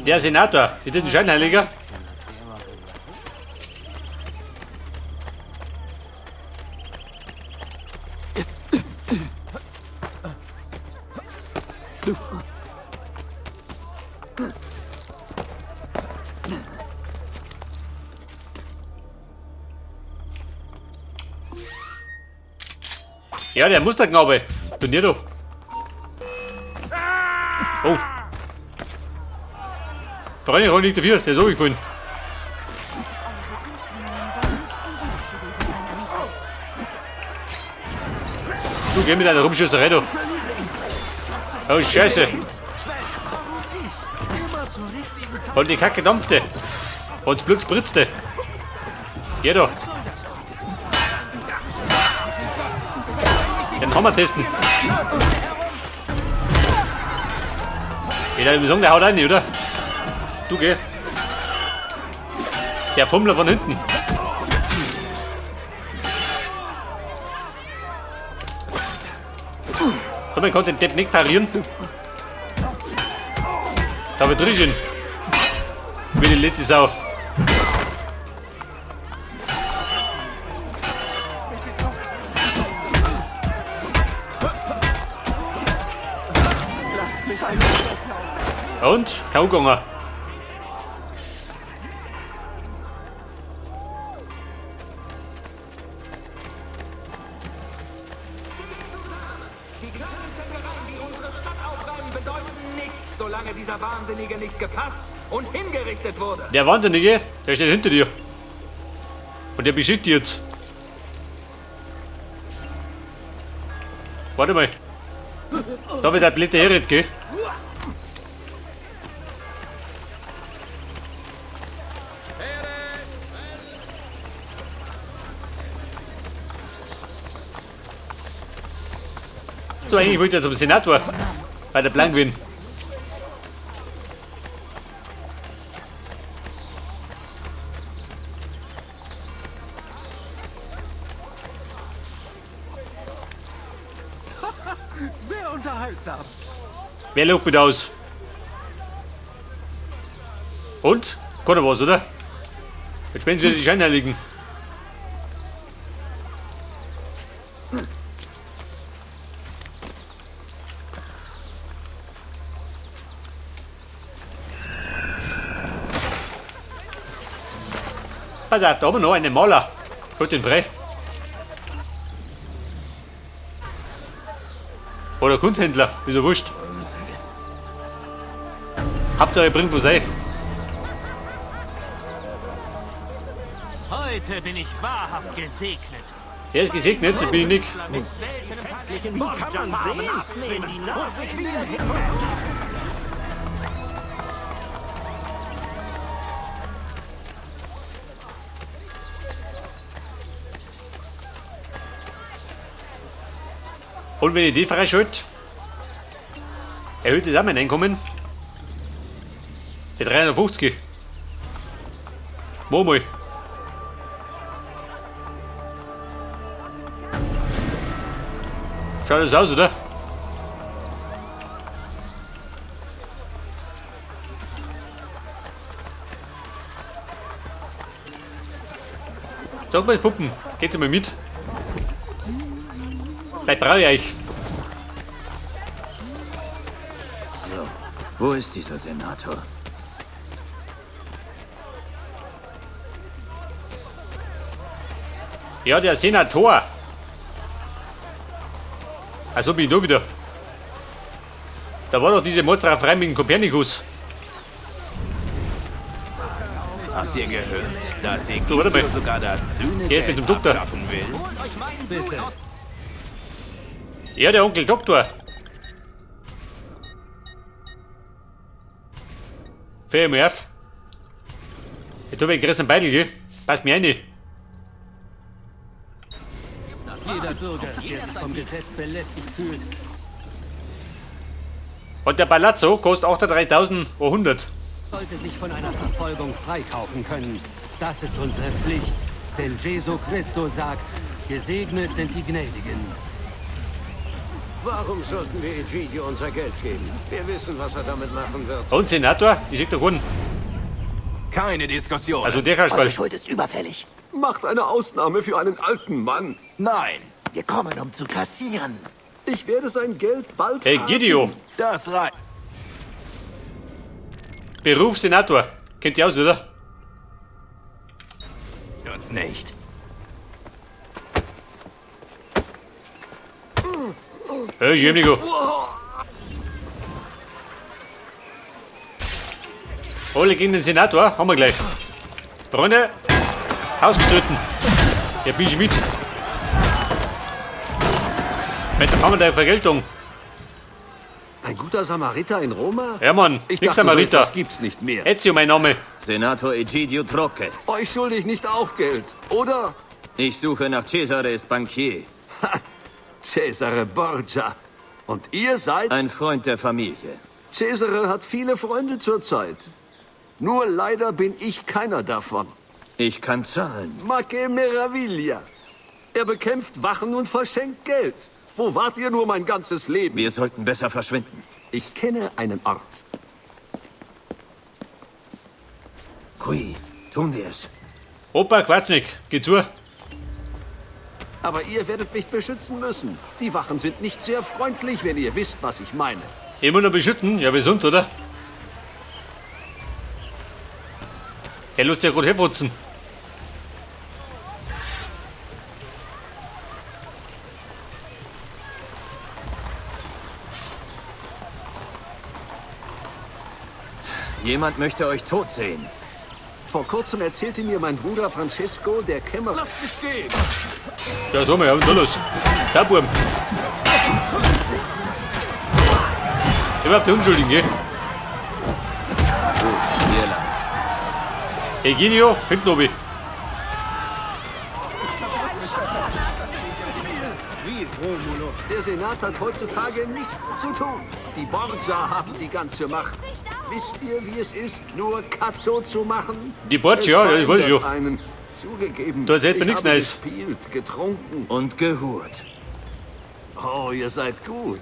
Der Senator, ist das ein Scheinheiliger? Ja, der Musterknabe. Turnier doch. Oh. Freunde, hol nicht dafür, der ist runtergefallen. Du geh mit deiner Rumschießerei, du. Oh, Scheiße. Und die Kacke dampfte. Und Blut spritzte. Geh doch. Den Hammer testen. Ich würde sagen, der haut rein, oder? Du geh. Der Fummler von hinten. So, man konnte den Depp nicht parieren. Da wird drin. Wie die letzte Sau. Und? Kaum gegangen. Die kleinen Zänkereien, die unsere Stadt aufreiben, bedeuten nichts, solange dieser Wahnsinnige nicht gefasst und hingerichtet wurde. Der Wahnsinnige, der steht hinter dir. Und der beschickt dich jetzt. Warte mal. Da wird der blöde Herrit, gell? So, eigentlich wollte ich ja zum Senator bei der Plan gewinnen. Sehr unterhaltsam. Wer lacht mit aus? Und? Kann er was, oder? Jetzt spielen sie wieder die Scheinheiligen. Pass auf, da haben wir noch einen Maler. Holt den frei. Oder Kunsthändler, ist ja wurscht. Hauptsache, ihr bringt was ein. Heute bin ich wahrhaft gesegnet. Er ist gesegnet, das bin ich nicht. Mit seltenen Wie kann man sehen, wenn die Nase wieder Und wenn ich die freischalte, erhöht das auch mein Einkommen. Die 350. Mach mal. Schaut das aus, oder? Sag mal, Puppen, geht ihr mal mit? Vielleicht brauche ich euch. So, wo ist dieser Senator? Ja, der Senator. Also bin ich da wieder. Da war doch diese Mordrafferei mit dem Kopernikus. Habt ihr gehört, dass Du, warte mal. Egidio sogar das Der ist mit dem Sühnegeld Doktor. abschaffen will? Bitte. Ja, der Onkel Doktor. Fair mal auf. Jetzt hab ich einen großen Beitel, gell? Passt mir rein. Jeder Bürger, der sich vom Gesetz belästigt fühlt, Und der Palazzo kostet 38.100. sollte sich von einer Verfolgung freikaufen können. Das ist unsere Pflicht. Denn Jesu Christo sagt, gesegnet sind die Gnädigen. Warum sollten wir Egidio unser Geld geben? Wir wissen, was er damit machen wird. Und Senator? Ich seh doch keinen. Keine Diskussion. Also der Kasperl. Eure Schuld ist überfällig. Macht eine Ausnahme für einen alten Mann. Nein. Wir kommen, um zu kassieren. Ich werde sein Geld bald Hey, haben. Gidio. Das reicht. Beruf Senator. Kennt ihr aus, oder? Uns nicht. Hey, Jemnigo. Alle gegen den Senator, haben wir gleich. Freunde, ausgestritten. Ja, bin ich mit. Mit der haben wir Vergeltung. Ein guter Samariter in Roma? Ja, Mann, Ich nix dachte, so Samariter. etwas gibt's nicht mehr. Ezio, mein Name. Senator Egidio Trocche. Euch schulde ich nicht auch Geld, oder? Ich suche nach Cesares Bankier. Cesare Borgia. Und ihr seid? Ein Freund der Familie. Cesare hat viele Freunde zurzeit. Nur leider bin ich keiner davon. Ich kann zahlen. Ma che meraviglia. Er bekämpft Wachen und verschenkt Geld. Wo wart ihr nur mein ganzes Leben? Wir sollten besser verschwinden. Ich kenne einen Ort. Qui, tun wir es. Opa, Quatschnik, geh zu. Aber ihr werdet mich beschützen müssen. Die Wachen sind nicht sehr freundlich, wenn ihr wisst, was ich meine. Immer noch beschützen? Ja, wie sonst, oder? Er lässt sich ja gerade herputzen. Jemand möchte euch tot sehen. Vor kurzem erzählte mir mein Bruder Francesco, der Kämmerer... Lasst mich gehen! Ja, so mal, ja, und da los. Sauburm. Immer auf die Unschuldigen, gell? Gut, hier lang. Egidio, hinten oben. Wie Romulus. Der Senat hat heutzutage nichts zu tun. Die Borgia haben die ganze Macht. Wisst ihr, wie es ist, nur Cazzo zu machen? Die Borgia, Es ja, das weiß ich verhindert schon. Einen. Zugegeben, Da erzählt mir ich nichts habe Neues. gespielt, getrunken. Und gehurt. Oh, ihr seid gut.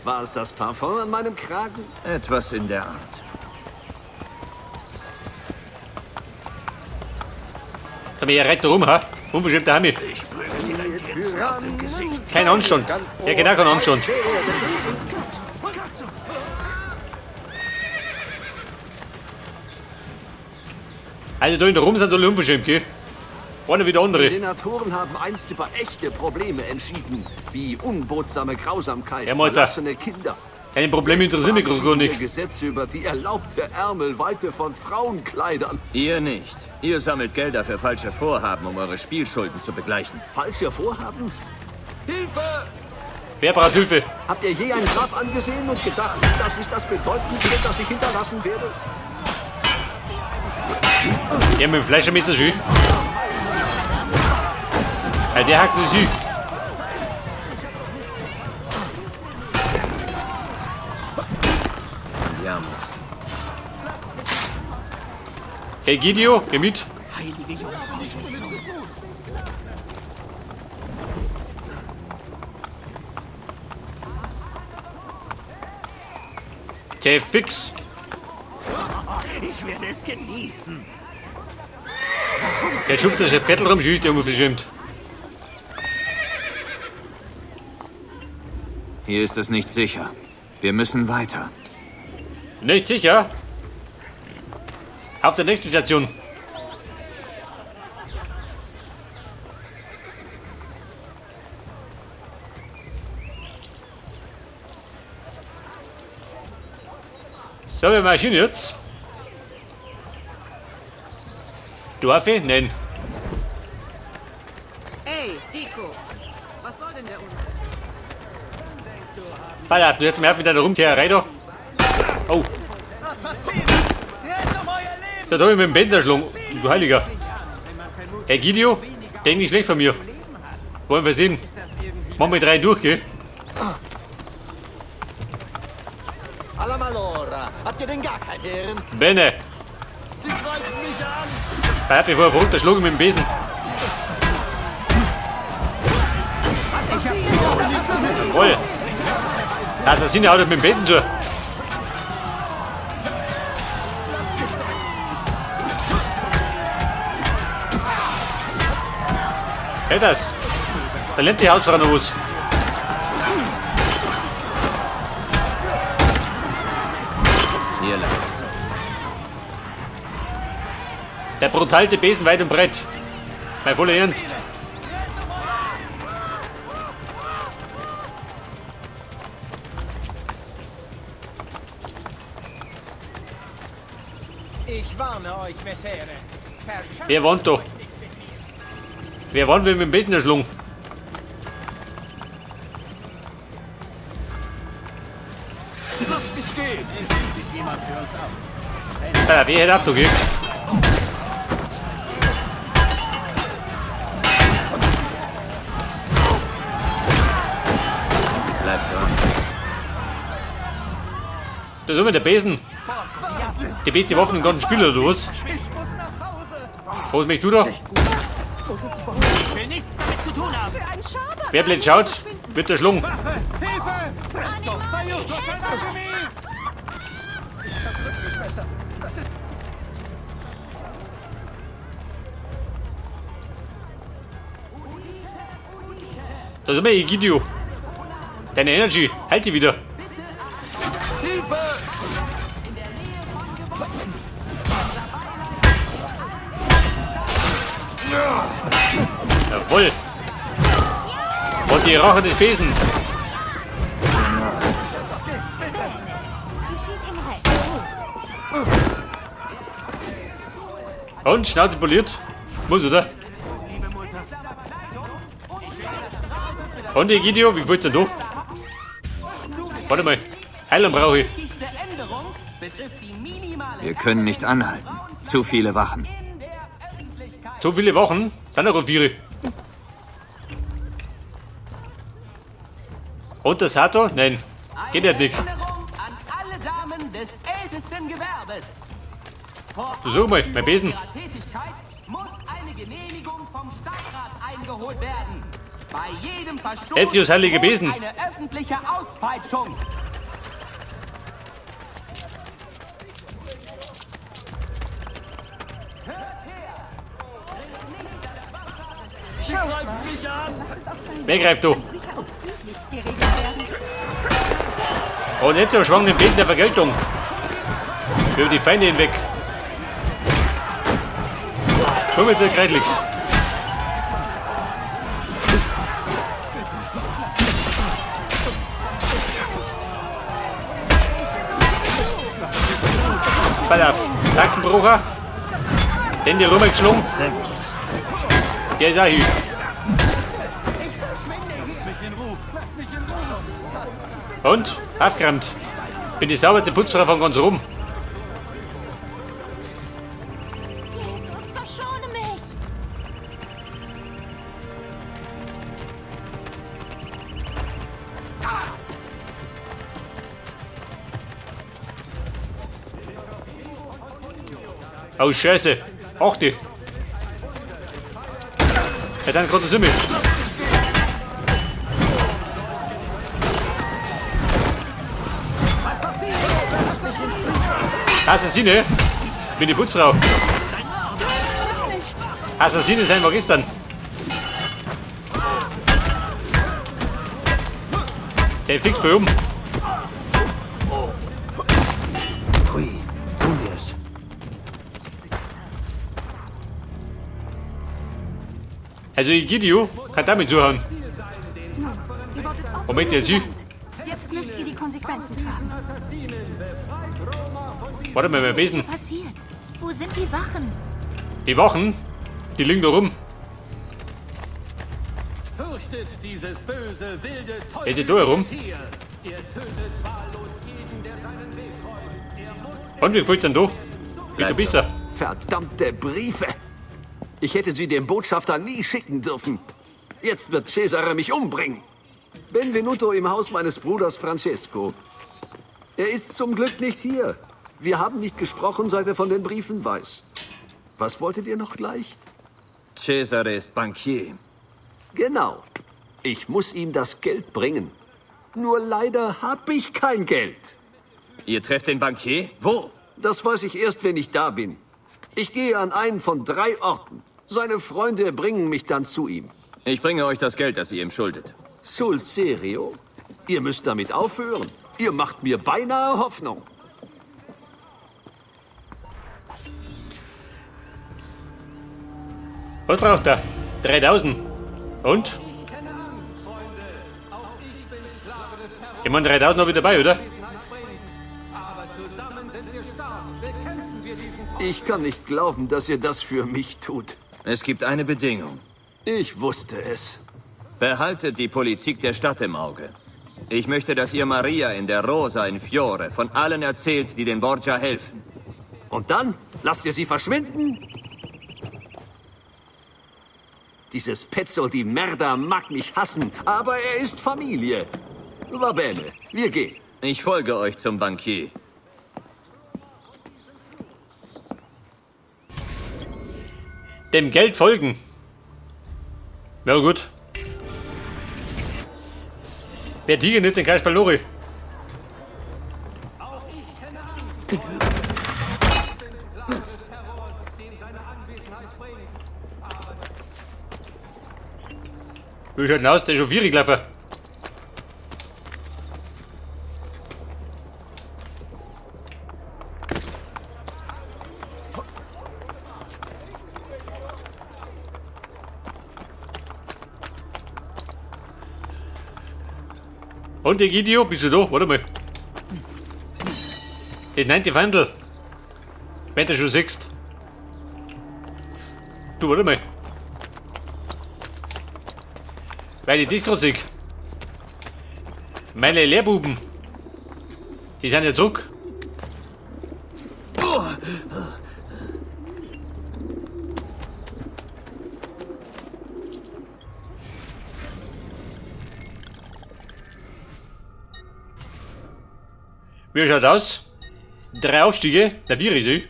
War es das Parfum an meinem Kragen? Etwas in der Art. Aber er reitet da rum, ha? Unverschämter Hami. Kein Anstand. Ja, genau, kein Anstand. Also da in der Rum sind alle unverschämt, gell? Einer wie der Die andere. Senatoren haben einst über echte Probleme entschieden, wie unbotsame Grausamkeit, Ja, Alter. verlassene Kinder. Deine Probleme interessieren mich gerade gar nicht. Gesetze über die erlaubte Ärmelweite von Frauenkleidern. Ihr nicht. Ihr sammelt Gelder für falsche Vorhaben, um eure Spielschulden zu begleichen. Falsche Vorhaben? Hilfe! Wer braucht Hilfe? Habt ihr je ein Grab angesehen und gedacht, das ist das Bedeutendste, das ich hinterlassen werde? Der mit dem Fleischermesser schön. Ja, der hackt sich. Andiamo. Hey Gidio, geh mit. Heilige Jungfrau, schütze uns. Tja, fix. Ich werde es genießen. Der schupft das Viertel rum, schießt, der unverschämt. Hier ist es nicht sicher. Wir müssen weiter. Nicht sicher? Auf der nächsten Station. So, wir marschieren jetzt. Dorfe? Nein. Ey, Dico. Was soll denn der Unsinn? Alter, du hättest mir mit deiner Rumkehrerei da. Oh. Da hab ich mit dem Bänder erschlagen. Du Heiliger. Hey Gidio, denk nicht schlecht von mir. Wollen wir sehen. Machen wir drei durch, gell? Alla Malora, habt ihr denn gar kein Ehren? Bene. Sie greifen mich an! Er hat mich vorher verrückt erschlagen mit dem Besen. Jawohl. Assassine haut mit dem Beten zu. Hey, das. Da lernt die Hausfrau noch was. Hier lang. Der brutalte Besen weit und breit. Mein voller Ernst. Ich warne euch, Messere. Wer wohnt da? Wer wohnt, wenn mit dem Besen erschlungen? Lass mich gehen! Alter, wer hätte abgekriegt? Bleib dran. Da ist immer der Besen. Die beste Waffen im ganzen Spiel, oder was? Was möchtest du da? Ich will nichts damit zu tun haben. Für einen Schabernack. Wer blind schaut, wird erschlungen. Hilfe! Presto! Animali, Hilfe! Da ist immer Egidio. Deine Energy, halt die wieder. Hilfe! Jawohl. Und die Rache des Besen. Geschieht ihm recht. Und Schnauze poliert. Muss, oder? Und Egidio, wie gefällt's denn da? Warte mal. Heiland brauche ich. Diese Änderung betrifft die minimale Wir können nicht anhalten. Zu viele Wachen. So viele Wochen? Sind ja vier. Und der Sato? Nein. Geht ja nicht. Erinnerung an alle Damen des ältesten Gewerbes. Vor So mal, mein Besen. Ihrer Tätigkeit muss eine Genehmigung vom Stadtrat eingeholt werden. Bei jedem Verstoß Ezios heilige droht Besen. eine öffentliche Auspeitschung. Sie greifen mich an! Wer greift da? Sicher und friedlich geregelt werden. Und jetzt so schwang den Besen der Vergeltung. Über die Feinde hinweg. Komm jetzt, Kreidlich. Pass auf, Taxenbrucher. Den die Römer geschlungen. Der ist auch hier. Und? Aufgeräumt. Bin die sauberste Putzfrau von ganz rum. Jesus, verschone mich! Oh Scheiße. Auch die. Ja, dann gerade Simmel. Assassine? Bin die Putzfrau. Assassine sein wir gestern. Der fliegt voll um. Hui, tun wir es. Also Egidio kann damit zuhauen. Nun, ihr wurdet oft Moment, jetzt genug gewarnt. Jetzt müsst ihr die Konsequenzen tragen. Warte mal, mein Was ist Besen. hier passiert? Wo sind die Wachen? Die Wachen, die liegen da rum. Fürchtet dieses böse, wilde Geht die da herum? Tier. Er tötet wahllos jeden, der seinen Weg kreuzt. Er muss Und wie gefällt's denn da? Wie du besser. Verdammte Briefe! Ich hätte sie dem Botschafter nie schicken dürfen. Jetzt wird Cesare mich umbringen. Benvenuto im Haus meines Bruders Francesco. Er ist zum Glück nicht hier. Wir haben nicht gesprochen, seit er von den Briefen weiß. Was wolltet ihr noch gleich? Cesare ist Bankier. Genau. Ich muss ihm das Geld bringen. Nur leider hab ich kein Geld. Ihr trefft den Bankier? Wo? Das weiß ich erst, wenn ich da bin. Ich gehe an einen von 3 Orten. Seine Freunde bringen mich dann zu ihm. Ich bringe euch das Geld, das ihr ihm schuldet. Sul serio? Ihr müsst damit aufhören. Ihr macht mir beinahe Hoffnung. Was braucht er? 3000. Und? Ich meine, 3000 habe ich dabei, oder? Ich kann nicht glauben, dass ihr das für mich tut. Es gibt eine Bedingung. Ich wusste es. Behaltet die Politik der Stadt im Auge. Ich möchte, dass ihr Maria in der Rosa in Fiore von allen erzählt, die den Borgia helfen. Und dann lasst ihr sie verschwinden? Dieses Pezzo di Merda mag mich hassen, aber er ist Familie. Va bene, wir gehen. Ich folge euch zum Bankier. Dem Geld folgen. Ja gut. Wer Tiger nicht, den kann ich bei Lori. Wie schaut denn aus? Der ist schon 4 gelaufen. Und Egidio, bist du da? Warte mal. Den 9. Wandel. Wenn du schon siehst. Du, warte mal. Weil ich das grad sehe. Meine Lehrbuben. Die sind ja zurück. Wie schaut aus? 3 Aufstiege, na 4 ist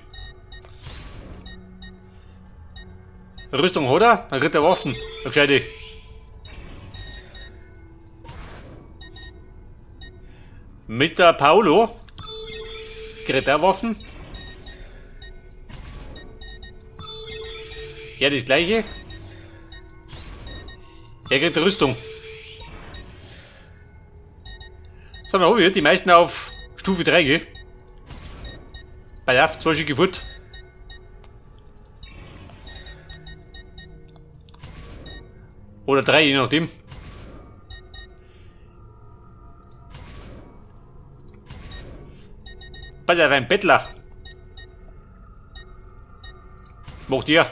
Rüstung hat er, dann kriegt er Waffen. Eine gescheite. Mit der Paolo kriegt er Waffen. Ja, das gleiche. Er kriegt Rüstung. So, dann hab ich die meisten auf Stufe 3, gell? Bei der 2 schicke fort. Oder 3, je nachdem. Pass auf, ein Bettler. Macht ihr.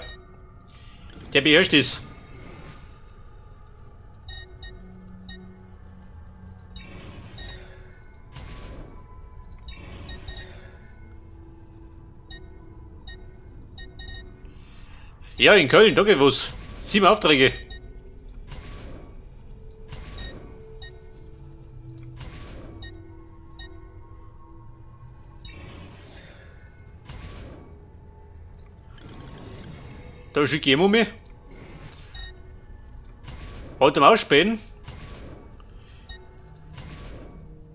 Der beherrscht es. Ja, in Köln, da geht was. 7 Aufträge. Da schicke ich immer mehr. Hat am Ausspähen.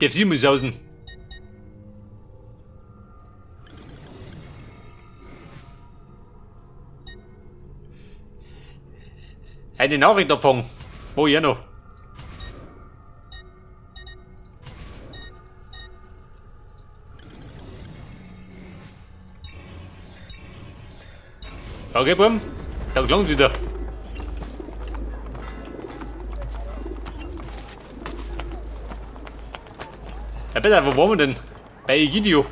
Der 7000. Eine Nachricht abfangen. Wo ich auch noch. Okay, Buben. Da klang's wieder. Ja, bitte, wo waren wir denn? Bei Egidio.